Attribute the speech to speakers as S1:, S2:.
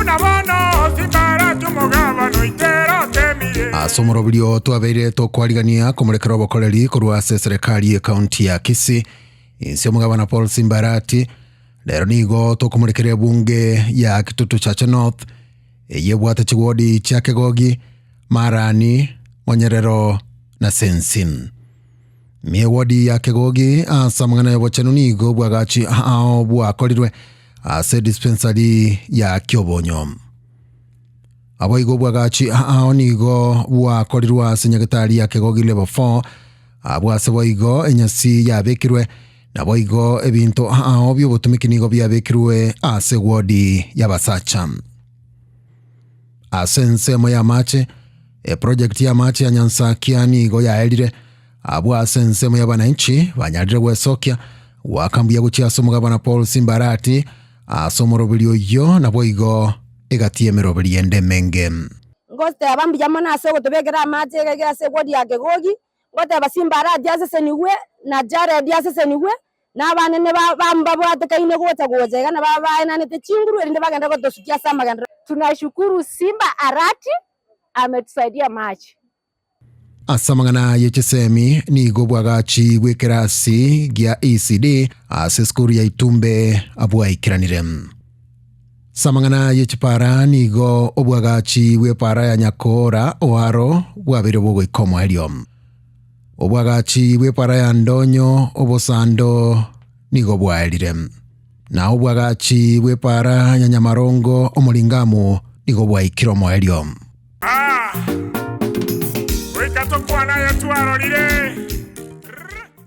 S1: Buna bono Simbarati omogabana oitera otemire.
S2: Ase omoroberio twabeire tokwarigania komorekera obokoreri korwa ase eserekari y'ecounty ya Kisii inse omogabana Paul Simbarati rero nigo tokomorekera ebunge ya Kitutu Chache North eyio ebwate chiwodi chia Kegogi, Marani, Monyerero na Sensin. Ewodi ya Kegogi ase amang'ana y'obochenu nigo bwagachi ao bwakorirwe ase dispensary ya Kiobonyo. Aboigo obwagachi ao nigo bwakorirwe ase nyagetari ya Kegogi Level 4, abwo ase boigo enyasi yabekirwe, naboigo ebinto ao bi'obotumiki nigo biabekirwe ase wodi y'abasacha. Ase ensemo y'amache, eproject y'amache ya Nyansakia nigo yaerire, abwo ase ensemo y'abananchi banyarire gwesokia goaka mbuya gochia ase omogabana Paul Simbarati ase omoroberi oyio naboigo egati y'emeroberi ende emenge.
S3: Ngoteba mbuya mono ase ogotobekera amache iga iga ase ewodi ya Kegogi, ngoteba Simbarati asesenigwe, na Jared asesenigwe, na abanene ba mbabwatekaine gocha gocha iga nabo abaenanete chinguru erinde bagende gotosukia ase amagenderero.
S4: Tunashukuru Simba Arati ametusaidia machi.
S2: Ase amang'ana ye chisemi nigo obwagachi bw'ekerasi gia ECD ase esukuru ya Itumbe bwaikeranire. Ase amang'ana ye chipara nigo obwagachi bw'epara ya Nyakoora Oaro bwabeire bogoika omoerio. Obwagachi bw'epara ya Ndonyo Obosando nigo bwaerire. Na obwagachi bw'epara ya Nyamarongo Omoringamu nigo bwaikire omoerio.
S1: Aa, goika tokwane aya twarorire.